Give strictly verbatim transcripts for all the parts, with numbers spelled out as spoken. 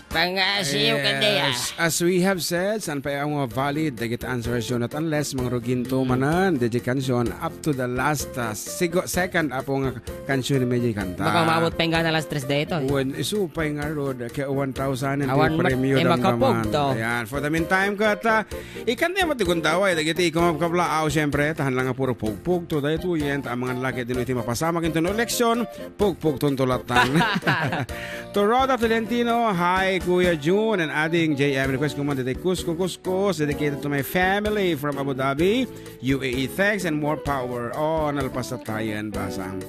Pangasiw ka diay, ah. Yes. As we have said, saan pay a nga valid dagiti answers yo, not unless mangruginto manen, diay kansion up to the last, uh, sigo-, second, apo, nga kansion met diay kanta. Baka umabot pay nga na last tres daytoy. Wen, isu pay ngarud, kaya one thousand and Awan met premio ti damdaman. Makapugto. Ayan. For the meantime, ket, uh, ikanta met ti gundaway, dagiti kumapkablaaw, siyempre, tahan lang nga puro pugpugto daytoyen, ta amangan la ket dino iti mapasamak inton eleksyon, pugpugton tulatan. To Rhoda Tolentino, hi, Kuya Jun and Ading J M. Request ko man ditoy Kusko Kuskos, dedicated to my family from Abu Dhabi, U A E. Thanks and more power. Oh, nalpas tayo yan, basang.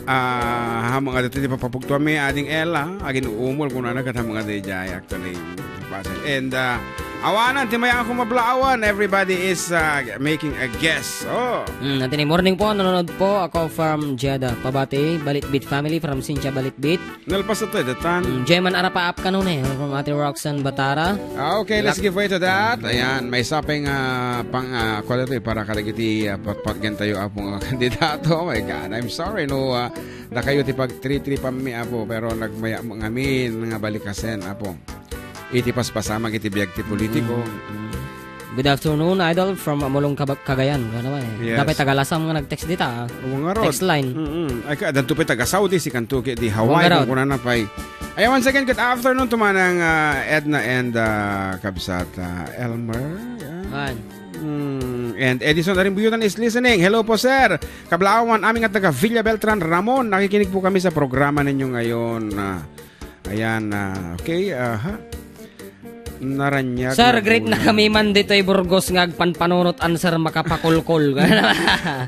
Ah, ha, mga dito, di pa papugtuan mi, Ading Ella, agin uumol kung ano, kat ha, mga di jay, actually, basang. And, ah, awanan, ti mayat nga kumablaawan, everybody is, ah, making a guess. Oh. Mm, at ini morning po, nanonood po ako from Jeddah. Pabati, Balitbit family from Cynthia Balitbit. Nalpas tayo, datan. Mm, Jeman Arapaap kanunay, from Ate Roxanne Batara. Ah, okay, let's give way to that. Ayan, maysa pay nga pang, ah, kuwan ito, eh, para kadagiti, ah, patpatgen tayo, apo, nga kandidato. Oh my God, I'm sorry, no, ah, dakayo ti pag-three-three pa mi, apo, pero nagmaya mo ngamin nga balikasen, apo. Iti paspasamak iti biag ti politiko. Mm, mm. Good afternoon, Idol, from Amulong, Kaba-, Cagayan. Ano ba eh? Yes. Dapat taga Lasam nga nag-text dita, ah. Oo nga, Rod. Text line. Mm-mm. Ay, ka, adanto pay taga Saudi, si kanto ket di Hawaii, Oo nga, Rod. Kung kunana pay. Ayan, once again, good afternoon to manang, ah, Edna and, ah, kabsat, ah, Elmer. Yeah. Ayan. Mm, and Edison Arimbuyutan is listening. Hello po, sir. Kablaawan, amin nga taga Villa Beltran, Ramon. Nakikinig po kami sa programa ninyo ngayon. Ah, ayan, ah, okay, aha. Naranyag Sir, na greet na bulan. Kami man ditoy Burgos nga agpanpanunot answer makapakulkol.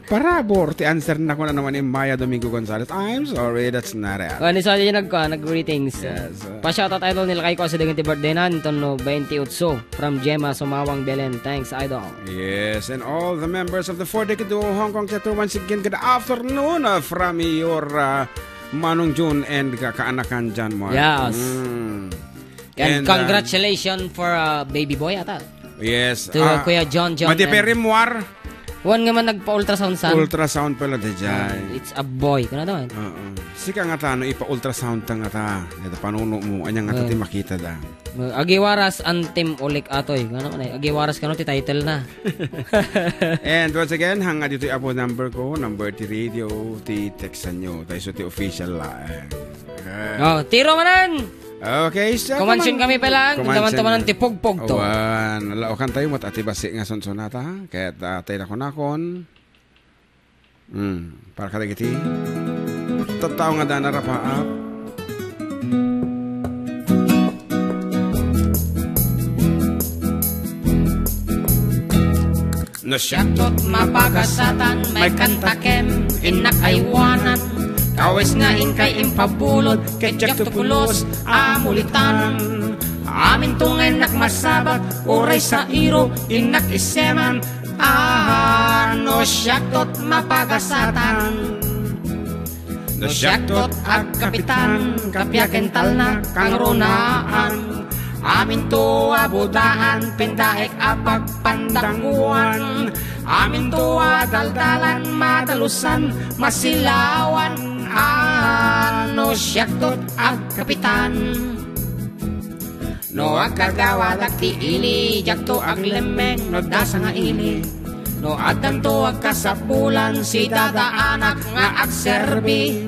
Parabor, ti answer na ko na naman ni Maya Domingo Gonzalez. I'm sorry, that's not it. Oh, ni Sonia yung nag-, ah, nag-greetings. Yes, uh, Pa-shoutout, Idol, nila kay ko sa dagiti birthday na, nito no twenty-eight from Gemma Sumawang Belen. Thanks, Idol. Yes, and all the members of the four Decade Duo Hong Kong Theater, once again, good afternoon, uh, from your, uh, Manong Jun and ka-, kaanakan dyan, Mark. Yes. Mm. And, And, uh, congratulations for, uh, baby boy, ata. Yes. To, uh, Kuya John John Madi and Perry Muar. Wan nga man nagpa-ultrasound san? Ultrasound pala, dayjay. Uh, it's a boy. Kano naman? Oo. Sika nga ta, no, ipa-ultrasound ta nga ta. Ito, panuno mo. Anya nga ta, uh, ti makita da. Uh, Agiwaras Antim Ulik Atoy. Ano man eh? Agiwaras kano ti title na. And once again, hanga dito yung apo number ko, number ti radio, ti textan nyo. Tayo so ti official la, eh. Eh. Oh, tiro manan! Okay, so, Kumansin kuman-, kami pa lang, kumansin. Daman to manan ti pugpugto. Awan, laokan tayo, mat-, ati basi nga sunsonata, ha? Kaya, ah, tayo na kunakon. Hmm, para kadagiti tattao nga dana rapaap. No siaktot mapagasatan, may kantakem, innak aywanan. Kawes nga inkay impabulod, ket diak to pulos a mulitan. Aminto nga innak masabat, uray sa iro, innak iseman. Ah, no siaktot mapagasatan. No siaktot agkapitan, kapiaken talna, kangrunaan. Aminto a budaan, pindaek a pagpandanguan. Aminto a daldalan, madalusan, masilawan. Ah, no siaktot agkapitan. No agkagawadak ti ili, diakto aglemmeng no dasa nga ili. No addanto agkasapulan, sidadaanak nga agserbi.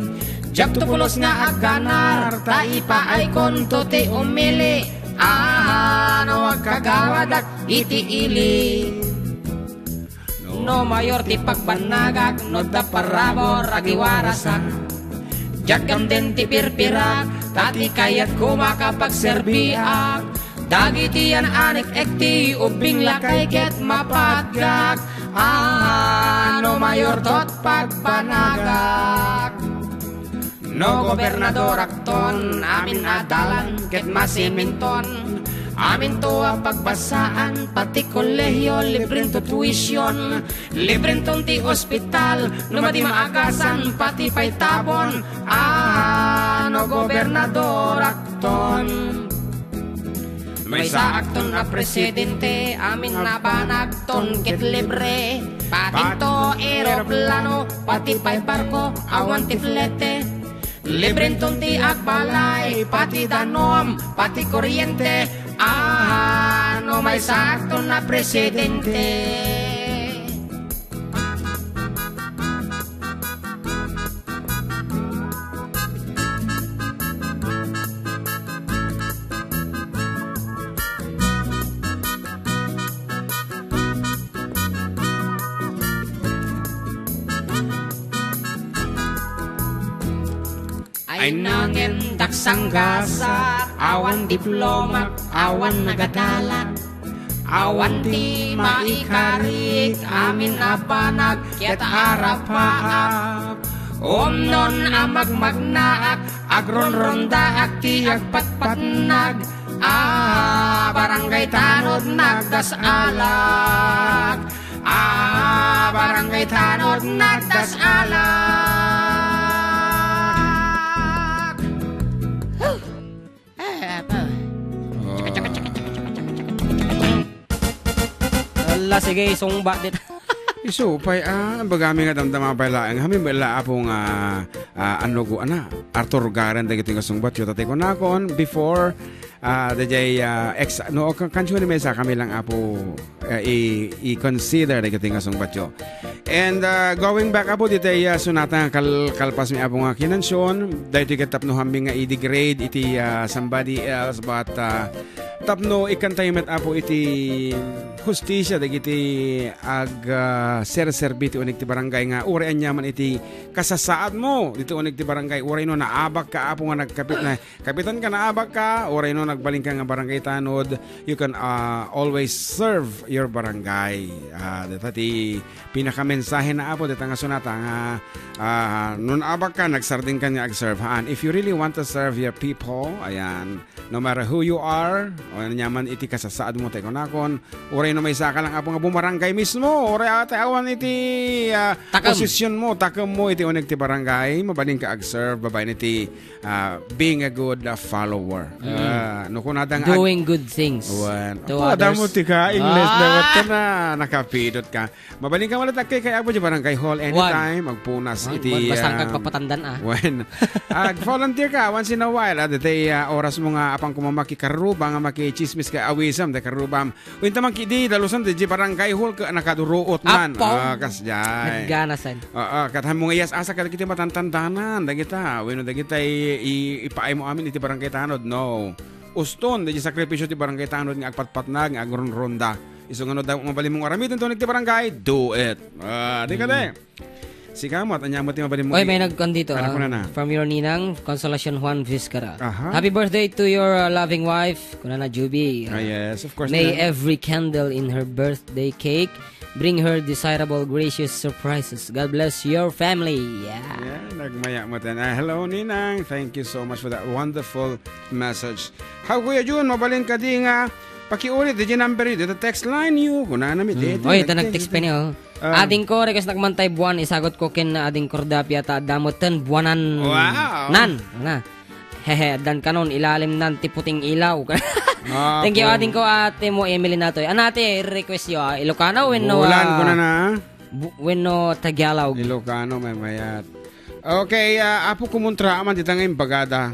Diakto pulos nga agganar, ta ipaaykon to ti umili. Ah, no agkagawadak iti ili. No mayor ti pagbannagak, no da parabor agiwarasak. Diak gamden ti pirpirak, ta ti kayat koma kapagserbiak. Dagiti yan anek-ek ti ubbing lakay ket mapatgak. Ah, no mayor tot pagbanagak. No gobernadorakton, amin a dalan ket masiminton. Aminto a pagbasaan, pati kolehiyo, librento tuition. Librenton ti ospital, no madi maagasan, pati pay tabon. Ah, no gobernadorakton. Maysaakton a presidente, amin a banagton ket libre. Patinto eroplano, pati pay barko, awan ti flete. Librenton ti agbalay, pati danum, pati kuryente, ah, no maysakton a presidente. Ay nangen daksanggasak, awan diplomak, awan nagadalak, awan ti maikarik, amin a banag ket arapaak. Umnon a magmagnaak, agronrondaak ti agpatpatnag, ah, barangay tanod nagdasalak. Ah, barangay tanod nagdasalak. Ah, apa? Oh. Ala, sige, isungbat dit. Isu pay, ah, bagami nga damdama pay laeng. Hami met la, Apo, nga, ah, ano go, ana, Arthur Garen, dagiti nga sungbatyo. Tatay ko nakon, before, ah, dayjay, ah, ex, no, kan-, kansiyon ni mesa kami lang, Apo, ah, i-, i-consider dagiti nga sungbatyo. And, ah, going back, Apo, ditoy, ah, sonata nga kal-, kalpas mi, Apo, nga kinansion, daytoy ket tapno hami nga i-degrade iti, ah, somebody else, but, ah, tapno ikantay met, Apo, iti hustisya dagiti ag, ah, serserbi ti unig ti barangay nga uray aniaman iti kasasaadmo diti unig ti barangay, uray no naabak ka, Apo, nga nagkapit na, kapitan ka, naabak ka, uray no nagbalin ka nga barangay tanod, you can, ah, always serve your barangay. Ah, deta ti pinakamensahe na, Apo, deta nga sonata nga, ah, no naabak ka, nagsardeng ka nga agserve. Haan, if you really want to serve your people, ayan, no matter who you are, o aniaman iti kasasaadmo, tay kunakon, uray no maysa ka lang, Apo, nga bumarangay mismo, uray ata awan iti, ah, Takem. Posisyonmo, takemmo iti unig ti barangay, mabalin ka agserve, babaen iti, ah, being a good, ah, follower. Mm. Ah, no kunada nga ag- Doing good things. Wen. To Apo, others. Adamo ti ka, English, Ah! Dawat ka na, nakapidot ka. Mabalin ka wala takkay kay Apo di barangay hall anytime, Wan. Agpunas Wan, iti, wan, basta ang ah, kagpapatandan, ah. Wen. Ag-volunteer ka once in a while, ah, ditoy, ah, oras mo nga apan kumamaki karuba, nga makichismis ka, awisam, ditoy karubam. Uy, inta man kidi, dalusan, di barangay hall, ka, nakaduruot man. Apo. Ah, kasjay. Nagganasan. Ah, ah, kat hammo nga iyas-asa kadagiti matantandanan, dagita, wenno dagita i-, i-, ipaaymo amin iti barangay tanod, no. Uston, di sakripisyo ti barangay tanod nga agpatpatnag, nga agronronda. Isu nga no, da-, mabalin mong aramiden, tunig ti barangay, do it. Ah, di ka, di. Mm. Sika met, ania met ti mabalin mo Oy, i-, may nagkuan dito, ano ah, ko na na? From your ninang, Consolacion Juan Vizcara. Aha. Happy birthday to your, uh, loving wife, kunana Juby. Ah, yes, of course, May ninang. Every candle in her birthday cake bring her desirable, gracious surprises. God bless your family. Yeah. Yeah, nagmaya met. Ah, hello, ninang. Thank you so much for that wonderful message. How, Kuya Jun, mabalin kadi nga pakiulit, di number, di text line you. Kunana mi, Mm. Oy, ita nag-text pa ni, oh. Ah. Adingko, request nak man tay buan, isagot ko ken adingko da piata, adda met ten buanan. Wow. Nan, na. Hehe, addan kanon, ilalim nan ti puting ilaw. Ah, Thank you, po. Adingko, ate mo, Emily Natoy. Ano, ate, request yo, ah, Ilocano wenno, Bulan, ah, kuna na. Bu-, wenno Tagalog? Ilocano, may mayat. Okay, ah, Apo, kumuntra man, dita nga imbagada.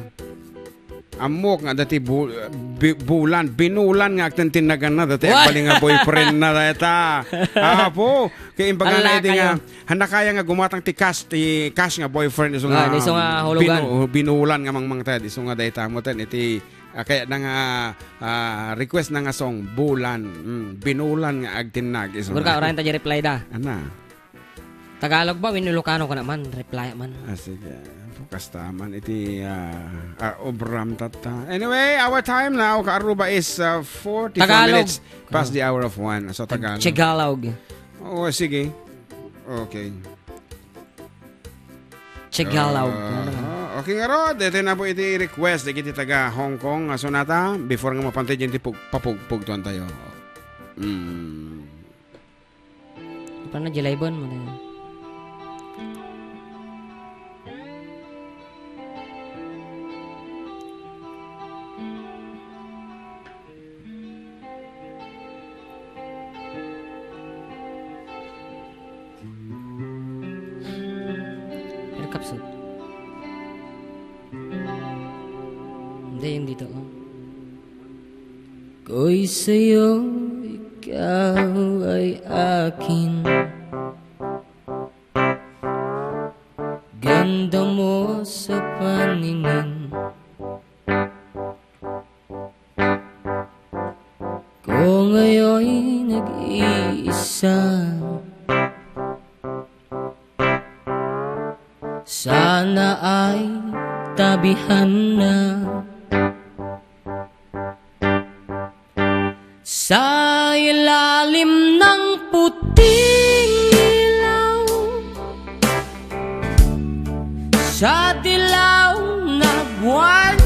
Ammok nga dati bu-, bi-, bulan, binulan nga agtintinnagan na, dati What? Agbalin nga boyfriend na dayta. Apo, kay imbagana Ala idi nga, kayo. Handa kaya nga gumatang ti cash, ti cash nga boyfriend, isu Ah, nga isu nga hulugan. Binu-, binulan nga mangmangted, isu nga dayta mo ten, iti, ah, kaya na nga, ah, request na nga song, bulan, mm, binulan nga agtinnag, isu Siguro nga. Ka, orayan ta di reply da. Ana. Tagalog ba? Wenno Ilocano ka naman? Reply man. Ah, sige. Bukas ta man iti, ah, ah, obram tatta. Anyway, our time now, Kaaruba, is, ah, forty-four Tagalog. Minutes past the hour of one. So, Tagalog. Tagalog. Oo, sige. Okay. Tagalog. Ah, Ano naman? Okay nga, Rod. Ito na po iti request. Dagiti taga Hong Kong nga sonata. Before nga mapantay dyan, ti pug-, papugpugtuan tayo. Mm. Paano jalaybon mo na yun? Pero kapsut. Koy sa'yo, ikaw ay akin. Ganda mo sa paningin ko, ngayon nag-iisa. Sana ay tabihan na. Sa ilalim ng puting ilaw, sa dilaw na buwan,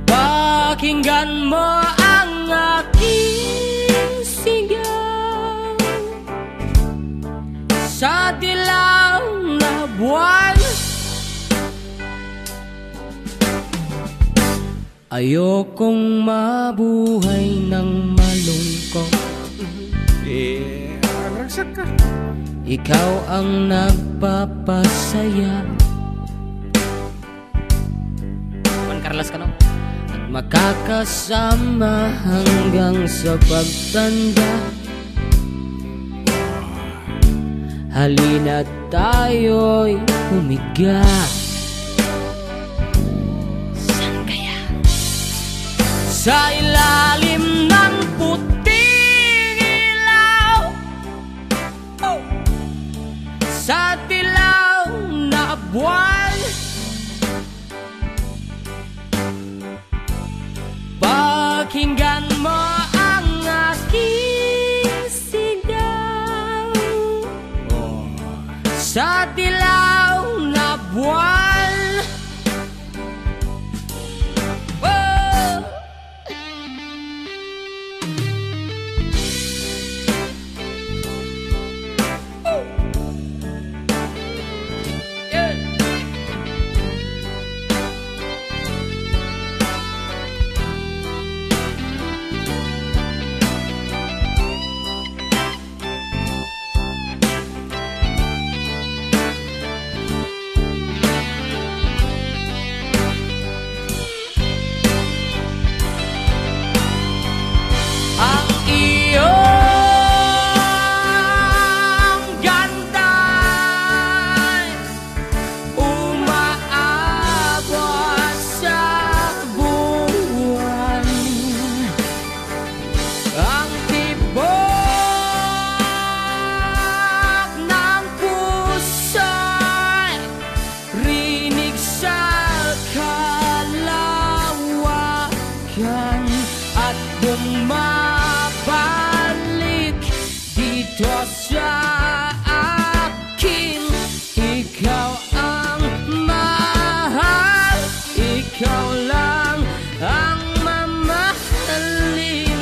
pakinggan mo ang aking sigaw. Sa dilaw na buwan, ayokong mabuhay ng malungkot. Eh, agragsak ka. Ikaw ang nagpapasaya. Juan Carlos kano? At makakasama hanggang sa pagtanda. Halina't tayo'y humiga. Saan kaya? Sa ilalim ng puting ilaw. Oh! Sa dilaw na buwan. Pakinggan mo ang aking sigaw. Oh. Sa dilaw na buwan. Oh. Ang iyong ganda'y umaabot sa buwan. Ang tibok ng puso'y rinig sa kalawakan at bumabalik dito sa akin. Ikaw ang mahal, ikaw lang ang mamahalin.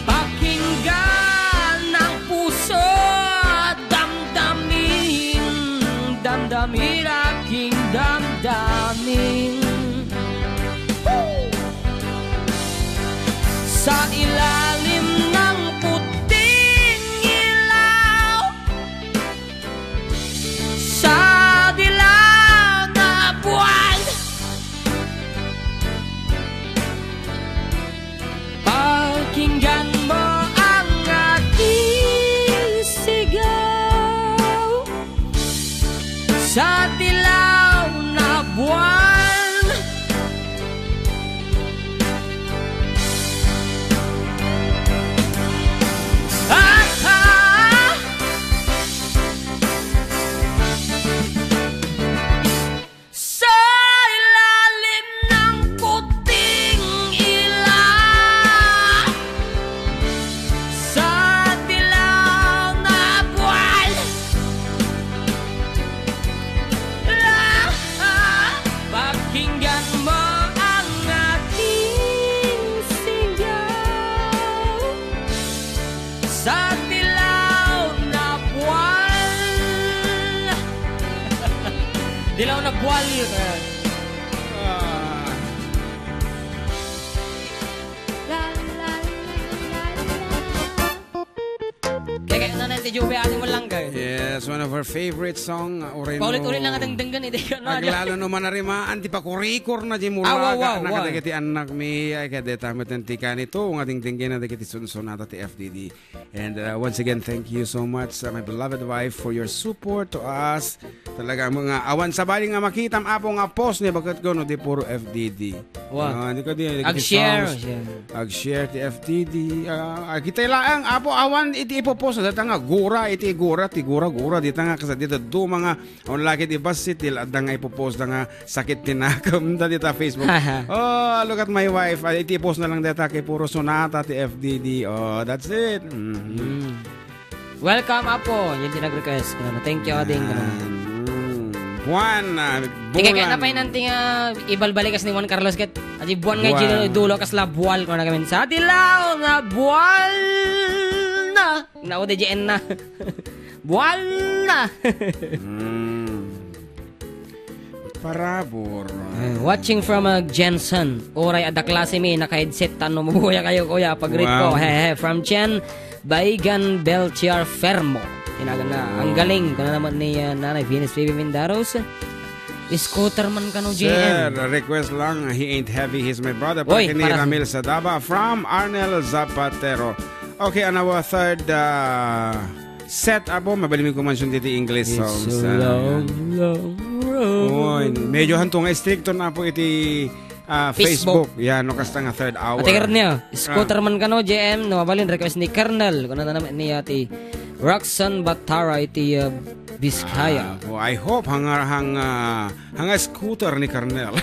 Pakinggan ng puso, damdamin, damdamin, aking damdamin. Sa ilalim ng puting ilaw, sa dilaw na buwan, pakinggan mo ang aking sigaw. Sa dilaw na buwan. Ah, ah. Sa ilalim ng puting ilaw, sa dilaw na buwan, ah, pakinggan mo ang aking sigaw. Sa dilaw na buwan. Dilaw na buwan. Ah. La, la, la, la, la. Kaya, kaya, nanay, Ti Joey, atin mo lang, guys. Yes, one of her favorite song, uh, Oreno. Paulit-ulit lang ating denggan, eh, di ka na. Aglalo no manarimaan, ti pakurikorna, di Ah, wow, muraga, wow, na wow. kadagiti annakmi, ay, kadeta, matentika nito, nga dingdinggen na dagiti sunsunata ti F D D. And, uh, once again, thank you so much, uh, my beloved wife, for your support to us. Talaga, mga awan sabali nga makitam, Apo, nga post ni baket ko, no, di puro F D D. Wow. Ah, di ka di, di ka Ag-share, di share. Ag-share ti F D D. Ah, ah, kita laang, Apo, awan iti ipopost. Data nga, gura, iti gura, ti gura, gura. Dita nga, kasa dita duma nga, on lagi di basit, til, adda nga ipopost da nga sakit ti nakem, da dita Facebook. Oh, look at my wife. Ah, iti post na lang data kay puro sonata ti F D D. Oh, that's it. Mhm. Mm. Welcome, Apo. Yan din nag-request. Ano, thank you, Ading. Ano. Mm. Buwan, ah, Ika kaya bulan. na pa yun, anting, ah, ibalbalikas ni Juan Carlos ket. Adi buwan nga Buwan. Gino dulo kas la buwal ko na gamin. Sa dilaw na buwal na. Nao de J N na. Buwal na. Mm. Parabur. Eh, watching from, uh, Jensen. Uray adda klase mi, naka-headset, tano mabuya kayo, kuya. Pag-greet ko. Wow. Hehe, from Jen Baigan Belchiar Fermo. Tinagan na. Ang Wow. galing. Kuna naman ni, uh, Nanay Venus Baby Mindaros. Scooter man kano, Sir, J M. request lang, He Ain't Heavy, He's My Brother. Oy, Para kini para sa Ramil Sadaba from Arnel Zapatero. Okay, on our third, uh, set, Apo, mabalin mi kumansion diti English It's songs, a ah, long, yan. long road. Oy, medyo hanto nga stricto na po iti, ah, Facebook. Facebook. Yan, no, kasta nga third hour. Ate Kernel, scooter Ah. man kano, J M, no, mabalin request ni Kernel. Kuna na naman ni Ate Roxanne Batara iti, ah, Vizcaya. Ah, oh, I hope hanga, hanga, hanga scooter ni Kernel.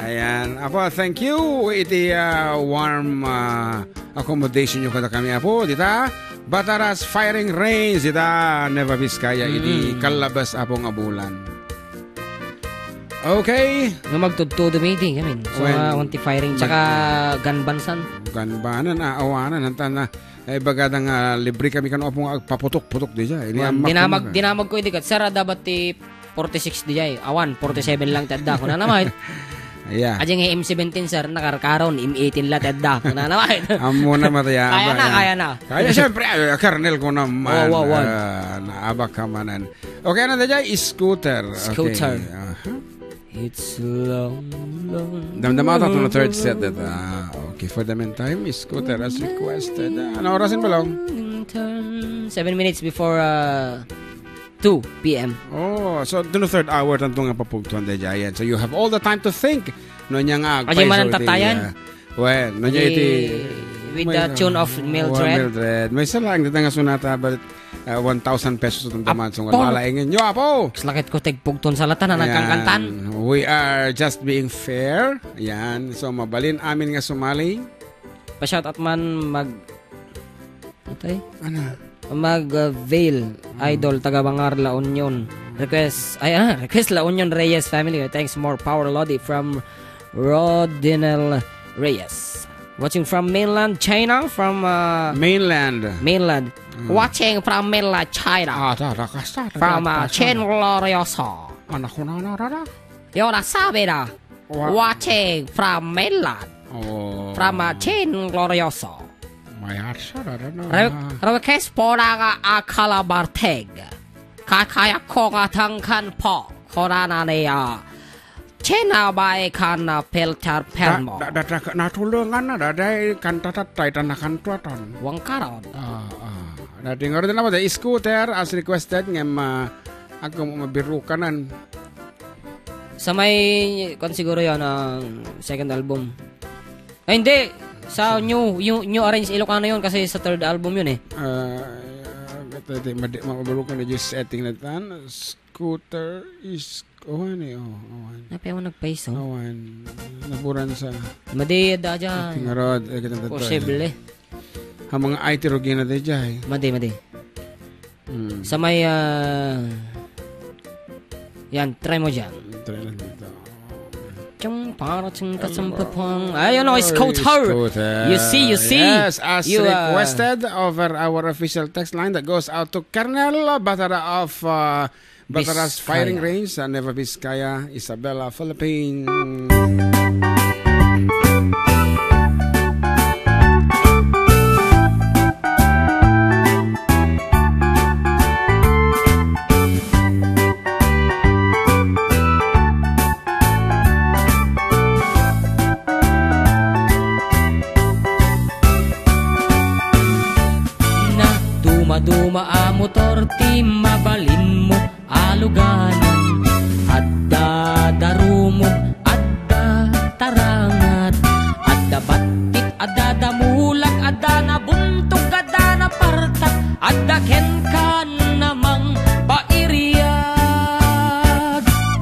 Ayan. Apo, thank you. Iti, ah, warm, ah, accommodation nyo kada kami, Apo. Dita, Bataras Firing Range. Dita, Nueva Vizcaya. Iti Mm. kalabas, Apo, nga bulan. Okay. Nga magtudtudo meeting, I mean. So, When ah, wanti firing, tsaka gun ban san. Gun ban, ah, awanan, hanta na. Ay, bagada nga libre kami kano, Apo, nga agpaputok-putok di dyan. Wan, Iniamak dinamag, ko na. dinamag ko idi kat, sir, dapat ti forty-six di dyan. Awan, forty-seven lang ti adda. Kuna naman. Yeah. Aja nga M seventeen, sir, nakarkaron, M eighteen lang ti adda. Kuna naman. Amo na, mataya, Kaya na, kaya. kaya na. Kaya, siyempre, ay, Colonel ko naman. Wow, wow, wow. Ah, naabak ka manan. Okay, ano na dyan? Scooter. Okay. Scooter. Aha. It's long, long Damdama ta to na third set road. That, ah, okay, for the meantime, scooter as requested. Ah, ano orasin ba, Long? Seven minutes before, uh, two P M. Oh, so, to na third hour, tanto nga papugtuan da dyan. So, you have all the time to think. No, niya nga, Kasi agpaiso man ang iti, tatayan. ah, well, no, niya Iti, iti, with may, the tune of oh, Mildred. Mildred. May isa lang, dito nga sonata, but, ah, one thousand pesos itong Ah, daman. So, Paul. Wala ingin. Yo, Apo! Slakit ko, tigpugton sa latan, Ayan. Nagkangkantan. We are just being fair. Ayan. So, mabalin amin nga sumali. Pa-shoutout man mag-, atay? Ano? Mag, uh, Vale, Mm. Idol, taga Bangar, La Union. Request, ay, ah, request La Union Reyes family. Thanks, more power, Lodi, from Rodinel Reyes. Watching from mainland China, from, uh, Mainland. mainland. Mm. Watching from mainland China. Ah, ta, ta, kasta, ta, From, ta, uh, ta, Chin ta. Glorioso. Anak ko na, na, na, na. Yo, nasabi na. Wa- Watching from mainland. Oh. From, uh, Chin Glorioso. May atsa, da, da, da, Re-, da. Request po ng, uh, Akala Barteg. Kakaya ko nga tangkan po. Kunana ni, uh, China ba ikan na filter pen mo? Da, da, da, da, natulungan na, da, da, kanta tatay, da, nakantuatan. Wang karon. Ah, ah. Da, di nga rin naman, da, scooter as requested, ngem, ah, ako mo mabirukanan. Sa may, kwan siguro yon, ang second album. Ay, hindi. Sa new, new, new arrange Ilocano yon kasi sa third album yon eh. Ah, ito, ito, madi-, mabalukan na yung setting na tan. Scooter is, oh, ano eh, oh, awan. Napay mo nagpaiso? Awan. Naburan sa Madi, da dyan. Ating Rod, eh, kitang totoo. Posible. Ha, mga I T rugi na di dyan. Madi, madi. Hmm. Sa may, ah, yan, try mo dyan. Try lang dito. Chung para chung ka chung pa pang. Ay, ano, Ay, scooter. Scooter. You see, you see. Yes, as You, uh, requested over our official text line that goes out to Colonel Batara of, uh, Bataras Vizcaya. Firing Range, uh, Nueva Vizcaya, Isabela, Philippines. Maduma a motor ti mabalinmo a luganan. Adda darumog, adda tarangat, adda battit, adda damulag, adda nabuntog, adda napartak, adda kenkan a mangpairiag.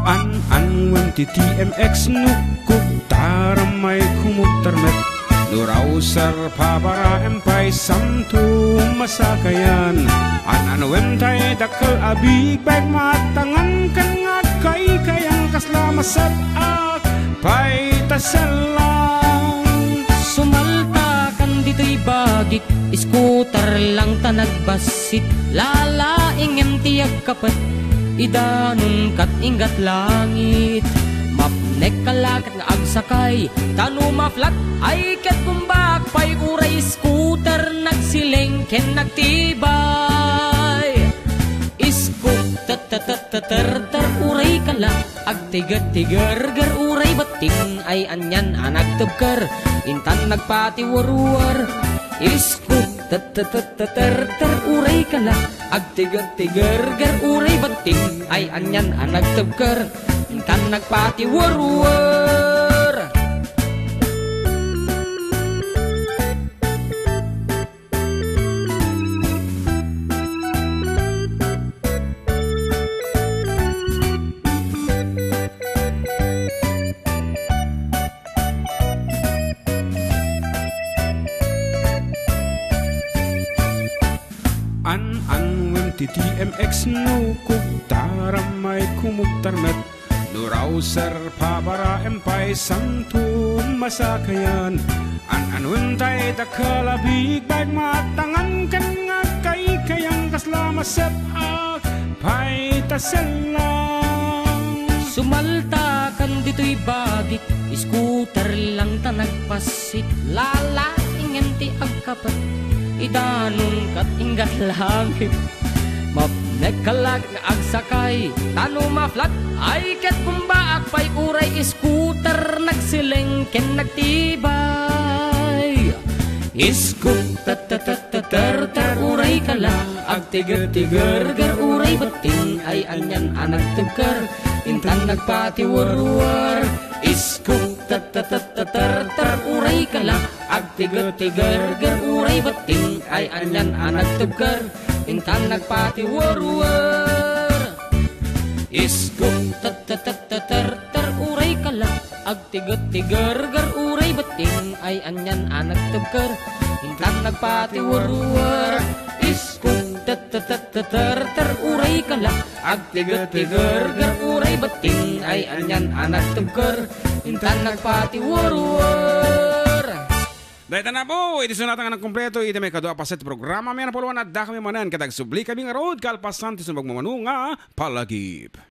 An-anwen ti T M X no kugtaram ay kumugtar met. No rausar pabaraem pay samto masakayan. An-anwen tay dakkel a bigbag maatangan ken nga agkaikayan kasla maset-ak pay ta sellang. Sumaltakan ditoy bagik, scooter lang ta nagbassit. Lalaingen ti agkapet, idanon kat inggat langit. Mapnek ka la ket nga agsakay, ta no ma-flat ay ket bumbaak pay uray scooter nagsileng ken nagtibay. Iskuk, tet, tet, tet, tet, ter, ter, uray ka la, agtiget, tigerger, uray betting, ay anian a nagtebker, intan nagpatiwerwer. Iskuk, tet, tet, tet, tet, ter, ter, uray ka la, agtiget, tigerger, uray betting, ay anian a nagtebker, intan nagpatiwerwer. An-anwen ti T M X no kugtaram ay kumugtar met. No rausar pabaraem pay samton masakayan. An-anwen tay dakkel a bigbag maatangan ken nga agkaikayan kasla maset-ak pay ta sellang. Sumaltakan ditoy bagik, scooter lang ta nagpassit. Lalaingen ti agkapet, idanon kat inggat langit. Mapnek ka la ket nga agsakay, ta no ma-flat ay ket bumbaak pay uray scooter nagsileng ken nagtibay. Iskuk, tet, tet, tet, tet, ter, ter, uray ka la, agtiget, tigerger, uray betting, ay anian a nagtebker, intan nagpatiwerwer. Iskuk, tet, tet, tet, tet, ter, ter, uray ka la, agtiget, tigerger, uray betting, ay anian a nagtebker, intan nagpatiwerwer. Iskuk, tet, tet, tet, tet, ter, ter, uray ka la, agtiget, tigerger, uray betting, ay anian a nagtebker, intan nagpatiwerwer. Iskuk, tet, tet, tet, tet, ter, ter, uray ka la, agtiget, tigerger, uray betting, ay anian a nagtebker, intan nagpatiwerwer. Dayta na po, iti sunatan nga nagkumpleto iti may kadua a paset ti programa, may napuluan adda kami manen, ket agsubli kami ngarud, kalpasan ti sumbag mamano nga palagip.